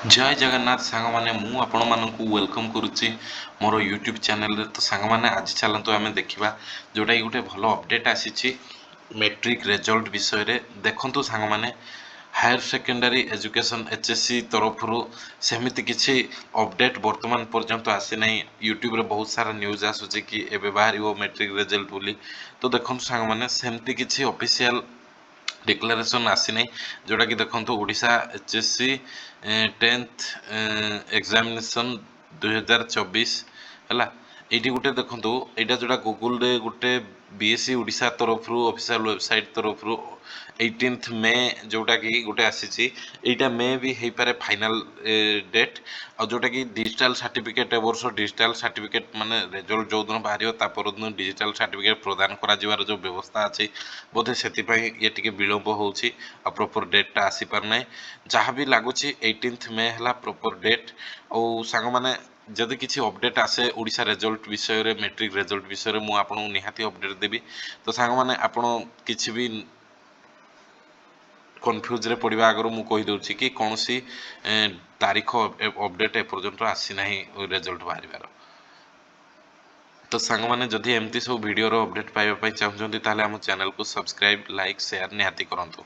ଜୟ ଜଗନ୍ନାଥ ସାଙ୍ଗମାନେ, ମୁଁ ଆପଣମାନଙ୍କୁ welcome କରୁଛି ମୋର ୟୁଟ୍ୟୁବ୍ ଚ୍ୟାନେଲରେ। ତ ସାଙ୍ଗମାନେ, ଆଜି ଚାଲନ୍ତୁ ଆମେ ଦେଖିବା ଯେଉଁଟାକି ଗୋଟେ ଭଲ ଅପଡ଼େଟ୍ ଆସିଛି ମେଟ୍ରିକ୍ ରେଜଲ୍ଟ ବିଷୟରେ। ଦେଖନ୍ତୁ ସାଙ୍ଗମାନେ, ହାୟର ସେକେଣ୍ଡାରୀ ଏଜୁକେସନ୍ HSE ତରଫରୁ ସେମିତି କିଛି ଅପଡ଼େଟ୍ ବର୍ତ୍ତମାନ ପର୍ଯ୍ୟନ୍ତ ଆସିନାହିଁ। ୟୁଟ୍ୟୁବରେ ବହୁତ ସାରା ନ୍ୟୁଜ୍ ଆସୁଛି କି ଏବେ ବାହାରିବ ମେଟ୍ରିକ୍ ରେଜଲ୍ଟ ବୋଲି। ତ ଦେଖନ୍ତୁ ସାଙ୍ଗମାନେ, ସେମିତି କିଛି ଅଫିସିଆଲ ଡିକ୍ଲାରେସନ୍ ଆସିନାହିଁ। ଯେଉଁଟାକି ଦେଖନ୍ତୁ, ଓଡ଼ିଶା HSE 10th examination 2024 ହେଲା। ଏଇଠି ଗୋଟେ ଦେଖନ୍ତୁ, ଏଇଟା ଯେଉଁଟା ଗୁଗୁଲରେ ଗୋଟେ ବିଏସ୍ଇ ଓଡ଼ିଶା ତରଫରୁ, ଅଫିସିଆଲ ୱେବସାଇଟ୍ ତରଫରୁ 18th May ଯେଉଁଟାକି ଗୋଟେ ଆସିଛି। ଏଇଟା ମେ ବି ହେଇପାରେ ଫାଇନାଲ ଡେଟ୍। ଆଉ ଯେଉଁଟାକି ଡିଜିଟାଲ ସାର୍ଟିଫିକେଟ୍, ଏ ବର୍ଷ ଡିଜିଟାଲ ସାର୍ଟିଫିକେଟ୍ ମାନେ ରେଜଲ୍ଟ ଯେଉଁଦିନ ବାହାରିବ, ତା ପରଦିନ ଡିଜିଟାଲ ସାର୍ଟିଫିକେଟ୍ ପ୍ରଦାନ କରାଯିବାର ଯେଉଁ ବ୍ୟବସ୍ଥା ଅଛି, ବୋଧେ ସେଥିପାଇଁ ଇଏ ଟିକେ ବିଳମ୍ବ ହେଉଛି ଆଉ ପ୍ରପର୍ ଡେଟ୍ଟା ଆସିପାରୁନାହିଁ। ଯାହା ବି ଲାଗୁଛି, 18th May ହେଲା ପ୍ରପର୍ ଡେଟ୍। ଆଉ ସାଙ୍ଗମାନେ, ଯଦି କିଛି ଅପଡ଼େଟ୍ ଆସେ ଓଡ଼ିଶା ରେଜଲ୍ଟ ବିଷୟରେ, ମେଟ୍ରିକ୍ ରେଜଲ୍ଟ ବିଷୟରେ, ମୁଁ ଆପଣଙ୍କୁ ନିହାତି ଅପଡ଼େଟ୍ ଦେବି। ତ ସାଙ୍ଗମାନେ, ଆପଣ କିଛି ବି କନଫ୍ୟୁଜରେ ପଡ଼ିବା ଆଗରୁ ମୁଁ କହିଦେଉଛି କି କୌଣସି ତାରିଖ ଅପଡ଼େଟ୍ ଏପର୍ଯ୍ୟନ୍ତ ଆସିନାହିଁ ରେଜଲ୍ଟ ବାହାରିବାର। ତ ସାଙ୍ଗମାନେ, ଯଦି ଏମିତି ସବୁ ଭିଡ଼ିଓର ଅପଡ଼େଟ୍ ପାଇବା ପାଇଁ ଚାହୁଁଛନ୍ତି, ତାହେଲେ ଆମ ଚ୍ୟାନେଲକୁ ସବସ୍କ୍ରାଇବ୍, ଲାଇକ୍, ସେୟାର ନିହାତି କରନ୍ତୁ।